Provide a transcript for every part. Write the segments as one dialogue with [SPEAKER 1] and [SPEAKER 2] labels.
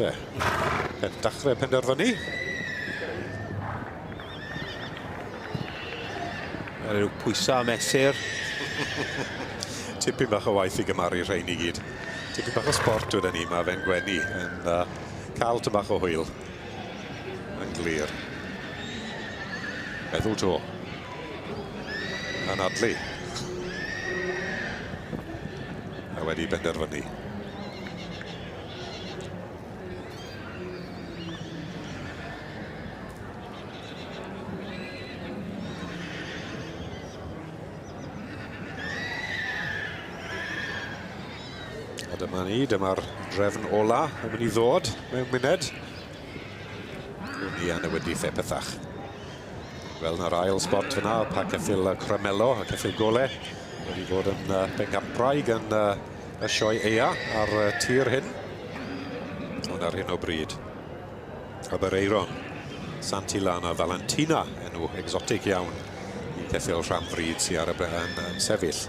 [SPEAKER 1] te. Dechrau penderfynu.
[SPEAKER 2] Ar ryw pwyso a mesur.
[SPEAKER 1] Tipyn bach o waith i gymaru rhain i gyd. Tipyn bach o sport wedyn ni, mae fe'n gwenu yn cael tyn bach o hwyl. Yn glir. Meddwl to. Anadlu. A wedi benderfynu. A dyma ni, dyma'r drefn ola yn mynd i ddod mewn muned. Rwy'n ni a newyddiaethau pethach. Wel, na'r ail spot fyna, pa ceffyl Cremello, y ceffyl gole, wedi bod yn bengampraig yn y sioe eia ar tir hyn. Ond ar hyn o bryd, Aberaeron, Santillana Valentina, enw exotic iawn i ceffyl rhan fryd sydd ar y yn sefyll.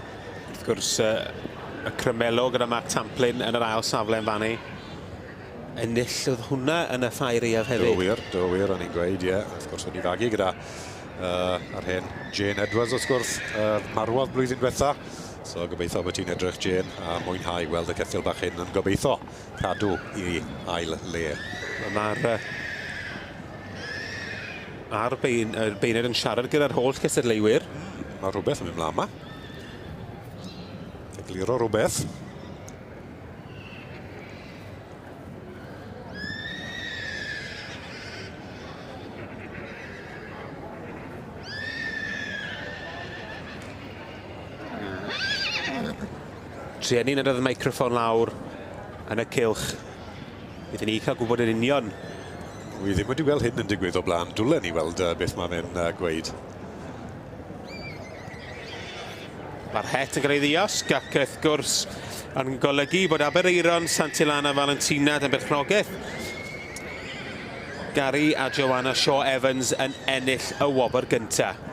[SPEAKER 2] Wrth gwrs, y Cremello gyda Mark Tamplin yn yr ail safle yn fannu. Ennill oedd hwnna yn y ffair eiaf hefyd.
[SPEAKER 1] Do wir, do wir, o'n i'n gweud, ie. Wrth gwrs, o'n i fagu gyda yr hen Jane Edwards, wrth gwrs, marwodd blwyddyn diwetha. So gobeithio bod ti'n edrych, Jane, a mwynhau weld y ceffyl bach hyn yn gobeithio cadw i ail le.
[SPEAKER 2] Mae'r a'r beirniad yn siarad gyda'r holl cystadleuwyr.
[SPEAKER 1] Mae rhywbeth yn mynd mlaen yma. Egluro rhywbeth.
[SPEAKER 2] Trueni nad oedd y meicroffon lawr yn y cylch. Byddwn ni cael gwybod yn union.
[SPEAKER 1] Wi ddim wedi gweld hyn yn digwydd o blaen. Dwlen ni weld beth mae fe'n gweud.
[SPEAKER 2] Mae'r het yn cael ei ddiosg ac wrth gwrs yn golygu bod Aberaeron, Santillana Valentina yn berchnogaeth Gary a Joanna Shaw Evans yn ennill y wobr gyntaf.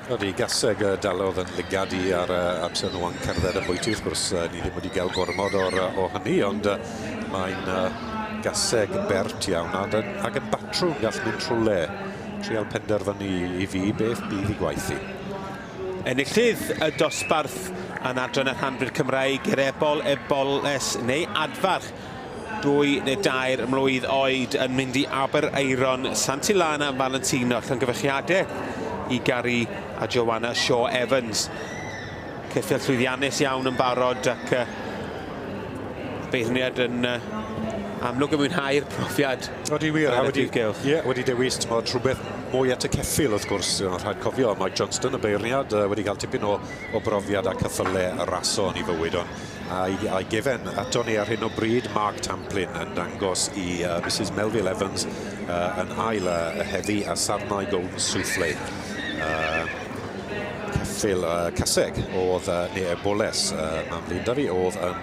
[SPEAKER 1] Ydy, gaseg dalodd yn lygad i ar amser nhw yn cerdded y bwyty. Wrth gwrs, ni ddim wedi gael gormod o hynny, ond mae'n gaseg bert iawn ac yn batrwm gall mynd trwy le. Trial penderfynu i fi beth bydd i gwaith i.
[SPEAKER 2] Enillydd y dosbarth yn adran y rhanbryd Cymraeg i'r ebol, eboles neu adfarch 2 neu 3 mlwydd oed yn mynd i Aberaeron, Santillana Valentino, llongyfarchiadau i Gary a Joanna Shaw Evans. Ceffyl llwyddiannus iawn yn barod ac beirniad yn amlwg yn mwynhau'r profiad.
[SPEAKER 1] Odi wir, a wedi, yeah, wedi dewis tmod, rhywbeth mwy at y ceffyl wrth gwrs. Rhaid cofio, Mike Johnston, y beirniad, wedi cael tipyn o brofiad a ceffyle raso yn ei fywyd, ond a'i gefen ato ni ar hyn o bryd, Mark Tamplin yn dangos i Mrs Melville Evans yn ail heddi a Sarnau Golden Souffle. Ceffyl caseg oedd, neu eboles, mae'n flin da fi, oedd yn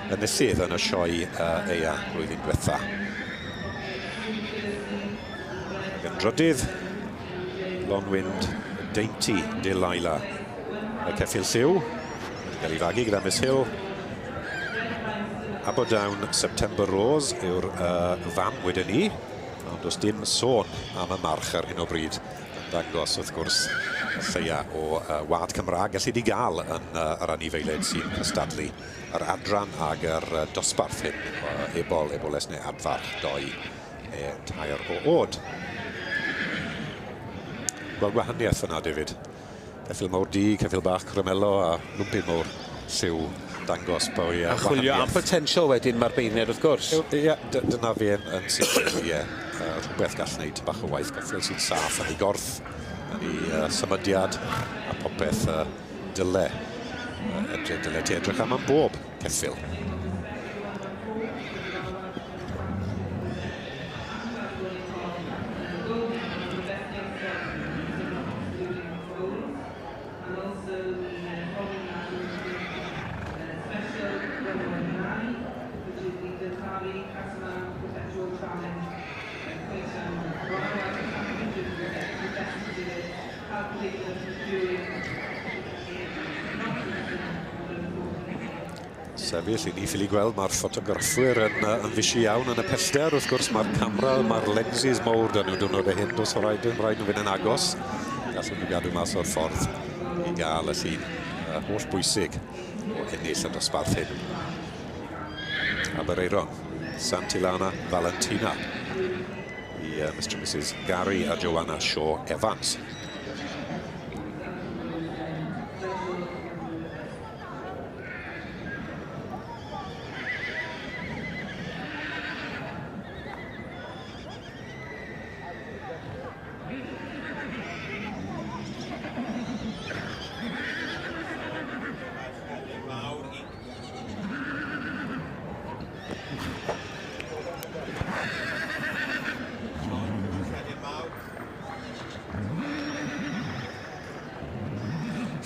[SPEAKER 1] enillydd yn y sioe eia blwyddyn diwetha. Ac yn drydydd, Longwind Dainty Delilah. Y ceffyl lliw, wedi cael ei fagu gyda Miss Hill. Aberdown September Rose yw'r fam wedyn ni, ond does dim sôn am y march ar hyn o bryd. Yn dangos, wrth gwrs, y lleia o wad Cymraeg gallu di gael yn yr anifeiliaid sy'n cystadlu yr adran ag yr dosbarth hyn, ebol, eboles neu adfarch, 2 neu 3 o oed. Gweld gwahaniaeth yna, David. Ceffyl mawr du, ceffyl bach Cremello a lwmpyn mawr lliw dangos pwy
[SPEAKER 2] A chwilio am potensial wedyn mae'r beirniad wrth gwrs.
[SPEAKER 1] Ie, dyna fi yn sicr, ie. Rhywbeth gall wneud bach o waith ceffyl sy'n saff yn ei gorff, yn ei symudiad a popeth dyle. Dyle ti edrych am bob ceffyl. Sefyll i ni ffili gweld, mae'r ffotograffwyr yn, yn fisi iawn yn y pellter. Wrth gwrs mae'r camera, mae'r lenses mowr dyn nhw diwrnod y hyn, does rhaid, rhaid nhw fynd yn agos. Gallwn nhw gadw mas o'r ffordd i gael y llun holl bwysig o ennill y dosbarth hyn. Aberaeron, Santillana Valentina i Mr and Mrs Gary a Joanna Shaw Evans.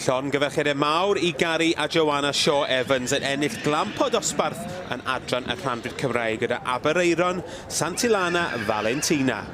[SPEAKER 2] Llongyfarchiadau mawr i Gary a Joanna Shaw Evans yn ennill glamp o dosbarth yn adran y rhanbrid Cymraeg gyda Aberaeron, Santillana, Valentina.